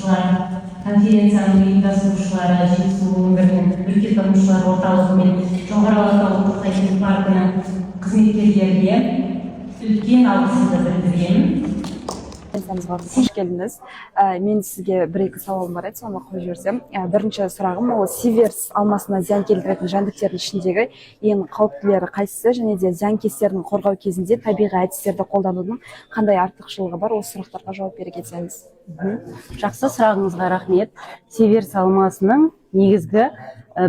Қатысушылар, конференцияның ұйымдастырушылары, Жетісу өңірінің өлкетанушылар орталығы мен Жоңғар Алатау ұлттық табиғи паркінің қызметкерлеріне үлкен алғысымды білдіремін. Конференциямызға қош келдіңіз. Мен сізге бір екі сауалым бар еді, соны қойып жіберсем. Бірінші сұрағым: ол сиверс алмасына зиян келтіретін жәндіктердің ішіндегі ең қауіптілері қайсысы және де зиянкестерін қорғау кезінде табиғи әдістерді қолданудың қандай артықшылығы бар? Осы сұрақтарға жауап бере кетсеңіз. Жақсы, сұрағыңызға рахмет. Сиверс алмасының негізгі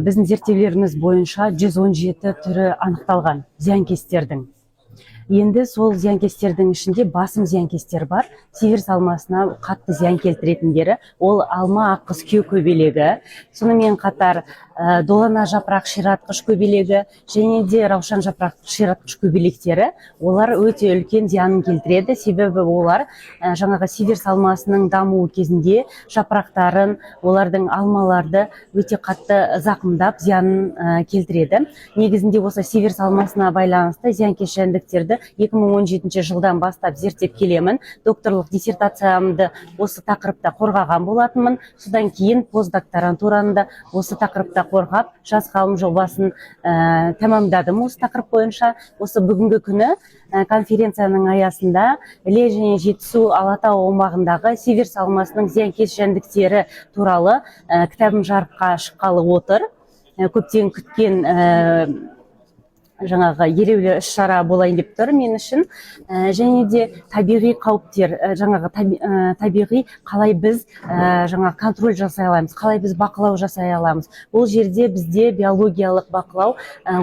біздің зерттеулеріміз бойынша 117 түрі анықталған зиянкестердің. Енді сол зиянкестердің ішінде басым зиянкестер бар. Сиверс алмасына қатты зиян келтіретіндері ол алма аққыз көбелегі, сонымен қатар долана жапырақ ширатқыш көбелегі және де раушан жапырақ ширатқыш көбелектері. Олар өте үлкен зиянын келтіреді, себебі олар жаңағы сиверс алмасының дамуы кезінде жапырақтарын, олардың алмаларды өте қатты зақымдап, зиянын келтіреді. Негізінде осы сиверс алмасына байланысты зиянкес жәндіктерді 2017 жылдан бастап зерттеп келемін. Докторлық диссертациямды осы тақырыпта қорғаған болатынмын. Содан кейін постдокторантураны да осы тақырыпта қорғап, жас ғалым жобасын тәмамдадым осы тақырып бойынша. Осы бүгінгі күні конференцияның аясында Іле және Жетісу Алатау аумағындағы сиверс алмасының зиянкес жәндіктері туралы кітабым жарыққа шыққалы отыр. Көптен күткен жаңағы елеулі іс шара болайын деп тұр мен үшін. Және де табиғи қауіптер, жаңағы табиғи қалай біз жаңағы контроль жасай аламыз, қалай біз бақылау жасай аламыз? Бұл жерде бізде биологиялық бақылау,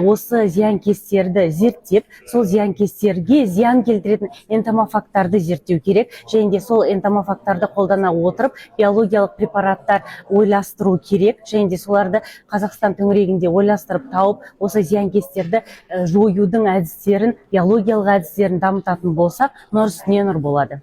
осы зиянкестерді зерттеп, сол зиянкестерге зиян келтіретін энтомофагтарды зерттеу керек және де сол энтомофагтарды қолдана отырып, биологиялық препараттар ойластыру керек және де соларды Қазақстан төңірегінде ойластырып тауып, осы зиянкестерді жоюдың әдістерін, биологиялық әдістерін дамытатын болсақ, нұр үстіне нұр болады.